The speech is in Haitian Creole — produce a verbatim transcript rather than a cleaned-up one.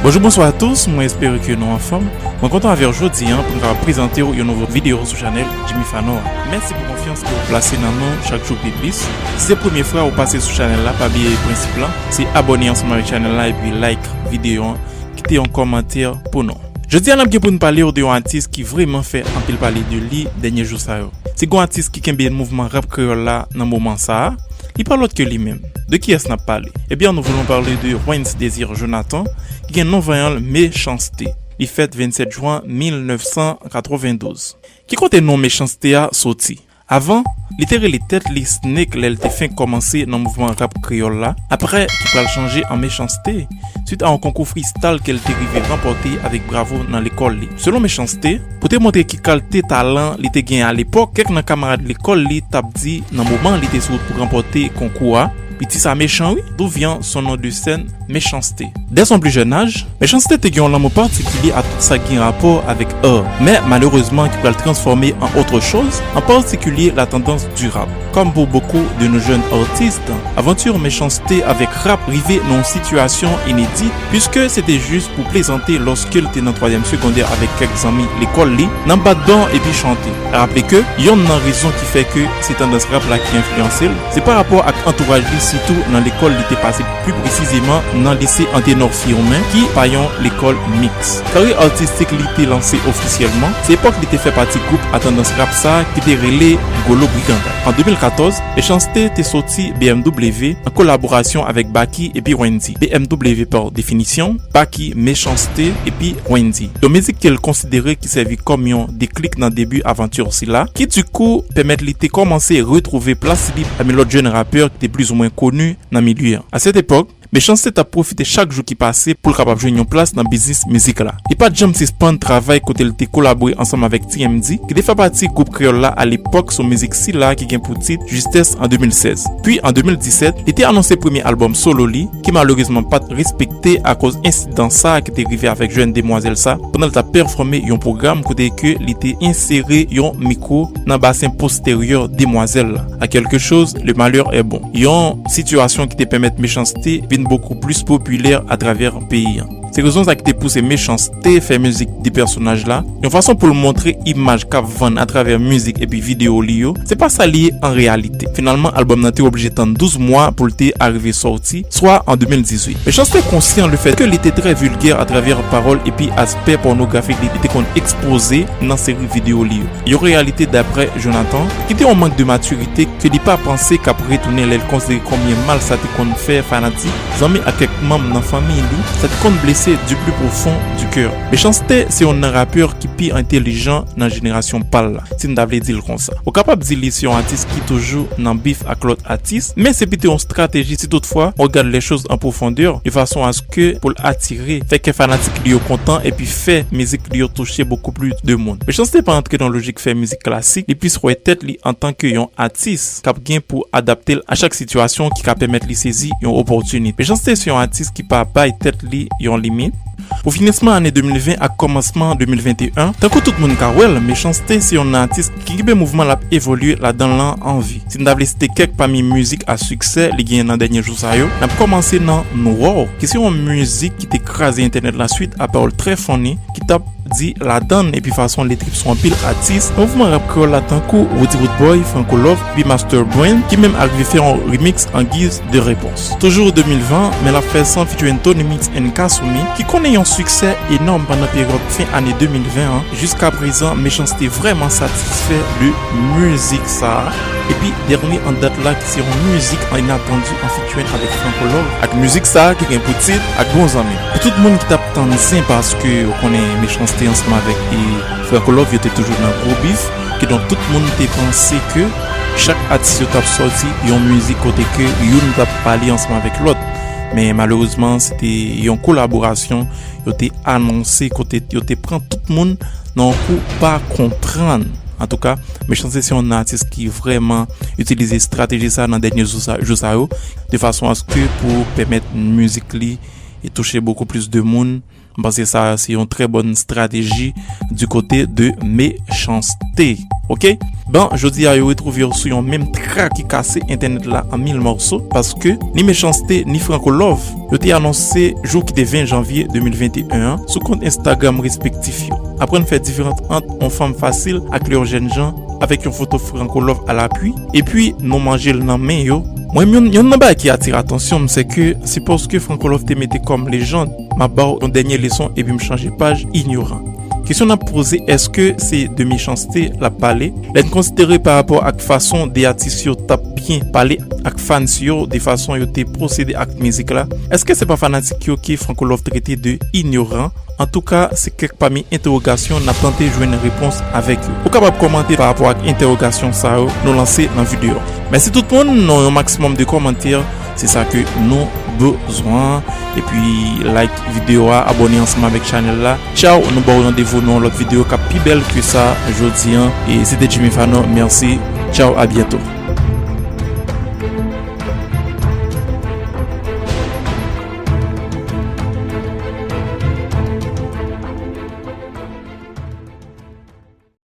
Bonjou, bonswa a tous, mwen espere ke nou anfòm. Mwen kontan avè w jodi a pou n kapab prezante w yon nouvo videyo sou chanèl Jimmy Fano a. Mèsi pou konfyans ke w plase nan nou chak jou pi plis. Si se premye fwa ou pase sou chanèl la, pa bliye prensip lan, se abòne ansanm avèk chanèl la epi like videyo an, kite yon kòmantè pou nou. Jodi a, n ap gen pou n pale w de yon atis ki vrèman fè anpil pale de li dènye jou sa yo. Si gon atis ki kenbe mouvman rap kreyòl la nan moman sa a, li pa lòt ke li menm. De kiyès n ap pale? Ebyen, nous voulons parler de Wens Désir Jonathan, ki gen non vanyan l Mechanste. Li fèt vennsèt jwen mil nèf san katrevendouz. Ki kote non Mechanste a soti? Avan, li te rele tèt li Snake lè l te fenk kòmanse nan mouvman rap kreyòl la, apre ki pral chanje an Mechanste, swit a yon konkou freestyle ke l te rive ranpòte avèk bravo nan lekòl li. Selon Mechanste, pou te montre ki kalte talan li te gen alepòk, kèk nan kamarad lekòl li t ap di nan moman li te sou wout pou ranpòte konkou a, piti sa mechan wi, d'où vient son nom de scène Mechanste. Dès son plus jeune âge, Mechanste te gen yon lanmou patikilye a tout sa ki gen rapò avèk art, men malerezman ki pral transfòme an autre chose, an patikilye la tendance du rap. Comme pour beaucoup de nos jeunes artistes, avanti Mechanste avèk rap rive nan yon sitiyasyon inedit, puiske se te jis pou plezante lòske l te nan twazyèm segondè avèk kèk zanmi lekòl li, nan bat dan epi chante. Raple ke yonn nan rezon ki fè ke se tandans rap la ki enfliyanse l, se pa rapò ak antouraj li, sitou nan lekòl li te pase, pi presizeman nan lise Anténor Firmin, ki pa yon lekòl miks. Karyè atistik li te lanse ofisyèlman, se epòk li te fè pati gwoup a tandans rap sa a ki te rele Golo Briganda. An de mil katòz, Mechanste te soti B M W an kolaborasyon avèk Baky epi Wendy. B M W, par définition, Baky, Mechanste epi Wendy. Yon mizik ke l konsidere ki sèvi kòm yon deklik nan debi avanti sila, ki dikou pèmèt li te kòmanse retwouve plas li pami lòt jèn rapè ki te plizoumwen koni nan milye an. A sèt epòk, Mechanste t ap pwofite chak jou ki pase pou l kapab jwenn yon plas nan biznis mizik la. Li pa t janm sispann travay kote l te kolabore ansanm avèk T M D, ki te fè pati gwoup kreyòl la alepòk sou mizik sila ki gen pou tit Justesse an de mil sèz. Pi, an de mil disèt, li te anonse premye albòm solo li, ki malerezman pa t respekte akoz ensidan sa a ki te rive avèk jèn demwazèl sa, pandan l t ap pèfòme yon pwogram kote ke li te ensere yon mikwo nan basen posteryè demwazèl la. À quelque chose, le malheur est bon. Yon sitiyasyon ki te pèmèt Mechanste vin bokou plis popilè atravè peyi an. Se rezon sa ki te pouse Mechanste fè mizik de pèsonaj la, yon fason pou l montre imaj k ap vann atravè mizik epi videyo li yo, se pa sa li ye an reyalite. Finalman, albòm nan te oblije tann douz mwa pou l te arive sòti, swa an de mil dizuit. Mechanste konsyan lefèt ke li te trè vilgè atravè pawòl epi aspè pònografik li te konn ekspoze nan seri videyo li yo. Yon reyalite, daprè Jonathan, ki te yon mank de matirite ke li pa panse k ap retounen lè l konsidere konbyen mal sa te konn fè fanatik, zanmi ak kèk manm nan fanmi li, sa te konn blese du plus profond du cœur. Mechanste se yonn nan rapè ki pi entèlijan nan jenerasyon pa l la, si n ta vle di l konsa. Ou kapab di li se yon atis ki toujou nan bif ak lòt atis, men se pito yon strateji si toutfwa on regarde les choses en profondeur, de façon à ce que pou l atire, fè kè fanatik li yo kontan epi fè mizik li yo touche bokou plis de moun. Mechanste pa antre nan lojik fè mizik klasik, li plis wè tèt li antanke yon atis k ap gen pou adapte l a chak sitiyasyon ki ka pèmèt li sezi yon opòtinite. Mechanste se yon atis ki pa bay tèt li yon limit. Pou finisman ane de mil ven ak kòmansman de mil venteyen, tankou tout moun ka wè l, Mechanste se yon atis ki kenbe mouvman l ap evolye ladan l lan anvi. Si n ta vle site kèk pami mizik a siksè li genyen nan dènye jou sa yo, n ap kòmanse nan Noir, ki se yon mizik ki te kraze entènèt la swit a pawòl trè funny ki t ap di ladan l epi fason l te trip sou anpil atis nan mouvman rap kreyòl la tankou Roody Roodboy, Franco Love, epi Master Brain, ki menm arive fè yon remix an giz de repons. Toujou de mil ven, men l ap fè san featuring Tony Mix and Kasumi, ki konnen yon siksè enòm pandan peryòd fen ane de mil ven an. Jiska prezan, Mechanste vrèman satisfè de mizik sa a. Epi, dènye an dat la, ki se yon mizik inatandi an featuring avèk Franco Love, ak mizik sa a ki gen pou tit Ak Bon Zanmi. Pou tout moun ki t ap tann zen, paske ou konnen Mechanste ansanm avèk e Franco Love, yo te toujou nan gwo bif, kidonk tout moun te panse ke chak atis yo t ap sòti yon mizik kote ke youn t ap pale ansanm avèk lòt. Men malerezman, se te yon kolaborasyon yo te anonse kote yo te pran tout moun nan yon kou pa konprann. Antouka, Mechanste se yon atis ki vrèman itilize estrateji sa nan dènye jou sa, jou sa yo, de fason à ce que pou pèmèt mizik li e touche bokou plis de moun. M panse sa se yon trè bòn estrateji du côté de Mechanste. Oke? Bon, jodi a yo retwouve yo sou yon menm tra ki kase entènèt la an mil mòso, paske ni Mechanste ni Franco Love yo te anonse jou ki te ven janvye de mil venteyen an sou kont Instagram respektif yo. Aprann fè diferans ant yon fanm fasil ak lè yon jèn jan avèk yon foto Franco Love alapui, epi nou manje l nan men yo. Mwen menm, yonn nan bagay ki atire atansyon m, se ke se paske Franco Love te mete kòm lejann, m ap ba w yon dènye leson epi m chanje paj, inyoran. Kesyon n ap poze, èske se de Mechanste l ap pale? Lè n konsidere pa rapò ak fason de atis yo t ap byen pale ak fans yo, de fason yo te pwosede ak mizik la, èske se pa fanatik yo ke Franco Love trete de inyoran? Antouka, se kèk pami entèwogasyon n ap tante jwenn repons avèk yo. Ou kapab kòmante pa rapò ak entèwogasyon sa yo nou lanse nan videyo a. Mèsi tout moun, nou yon maksimòm de kòmantè, se sa ke nou bezwen. Epi like videyo a, abòne ansanm avèk chanèl la. Tchaw, nou ba w randevou nan yon lòt videyo k ap pi bèl ke sa jodi an. E se te Jimmy Fano, mèsi. Tchaw, a byento.